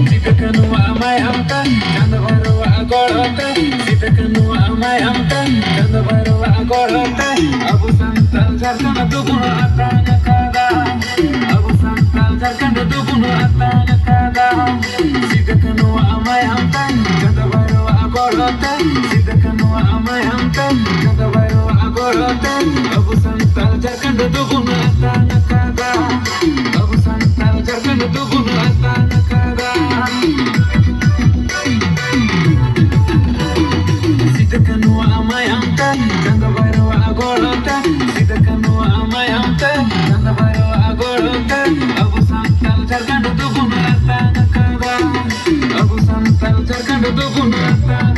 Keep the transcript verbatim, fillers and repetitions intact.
ᱥᱤᱫᱩ ᱠᱟᱹᱱᱦᱩᱣᱟᱜ ᱢᱟᱭᱟᱢ ᱛᱮ, ᱪᱟᱸᱫ ᱵᱷᱟᱭᱨᱳᱣᱟᱜ ᱜᱚᱲᱚ ᱛᱮ, ᱥᱤᱫᱩ ᱠᱟᱹᱱᱦᱩᱣᱟᱜ ᱢᱟᱭᱟᱢ ᱛᱮ, ᱪᱟᱸᱫ ᱵᱷᱟᱭᱨᱳᱣᱟᱜ ᱜᱚᱲᱚ ᱛᱮ, ᱟᱵᱚ ᱥᱟᱱᱛᱟᱲ ᱡᱷᱟᱲᱠᱷᱚᱸᱰ ᱫᱚᱵᱚᱱ ᱟᱛᱟᱝ ᱟᱠᱟᱫᱟ᱾ ᱟᱵᱚ ᱥᱟᱱᱛᱟᱲ ᱡᱷᱟᱲᱠᱷᱚᱸᱰ ᱫᱚᱵᱚᱱ ᱟᱛᱟᱝ ᱟᱠᱟᱫᱟ᱾ ᱥᱤᱫᱩ ᱠᱟᱹᱱᱦᱩᱣᱟᱜ ᱢᱟᱭᱟᱢ ᱛᱮ, ᱪᱟᱸᱫ ᱵᱷᱟᱭᱨᱳᱣᱟᱜ ᱜᱚᱲᱚ ᱛᱮ, ᱥᱤᱫᱩ ᱠᱟᱹᱱᱦᱩᱣᱟᱜ ᱢᱟᱭᱟᱢ ᱛᱮ, ᱪᱟᱸᱫ ᱵᱷᱟᱭᱨᱳᱣᱟᱜ ᱜᱚᱲᱚ ᱛᱮ, ᱟᱵᱚ ᱥᱟᱱᱛᱟᱲ ᱡᱷᱟᱲᱠᱷᱚᱸᱰ ᱫᱚᱵᱚᱱ ᱟᱛᱟᱝ ᱟᱠᱟᱫᱟ᱾ ᱟᱵᱚ ᱥᱟᱱᱛᱟᱲ ᱡᱷᱟᱲᱠᱷᱚᱸᱰ ᱫᱚᱵᱚᱱ ᱟᱛᱟᱝ ᱟᱠᱟᱫᱟ᱾ ᱥᱤᱫᱩ ᱠᱟᱹᱱᱦᱩᱣᱟᱜ ᱢᱟᱭᱟᱢ ᱛᱮ, ᱪᱟᱸᱫ ᱵᱷᱟᱭᱨᱳᱣᱟᱜ ᱜᱚᱲᱚ ᱛᱮ, ᱥᱤᱫᱩ ᱠᱟᱹᱱᱦᱩᱣᱟᱜ ᱢᱟᱭᱟᱢ ᱛᱮ, ᱪᱟᱸᱫ ᱵᱷᱟᱭᱨᱳᱣᱟᱜ ᱜᱚᱲᱚ ᱛᱮ, ᱟᱵᱚ ᱥᱟᱱᱛᱟᱲ ᱡᱷᱟᱲᱠᱷᱚᱸᱰ ᱫᱚᱵᱚᱱ ᱟᱛᱟᱝ ᱟᱠᱟᱫᱟ᱾ ᱟᱵᱚ ᱥᱟᱱᱛᱟᱲ ᱡᱷᱟᱲᱠᱷᱚᱸᱰ ᱫᱚᱵᱚᱱ ᱟᱛᱟᱝ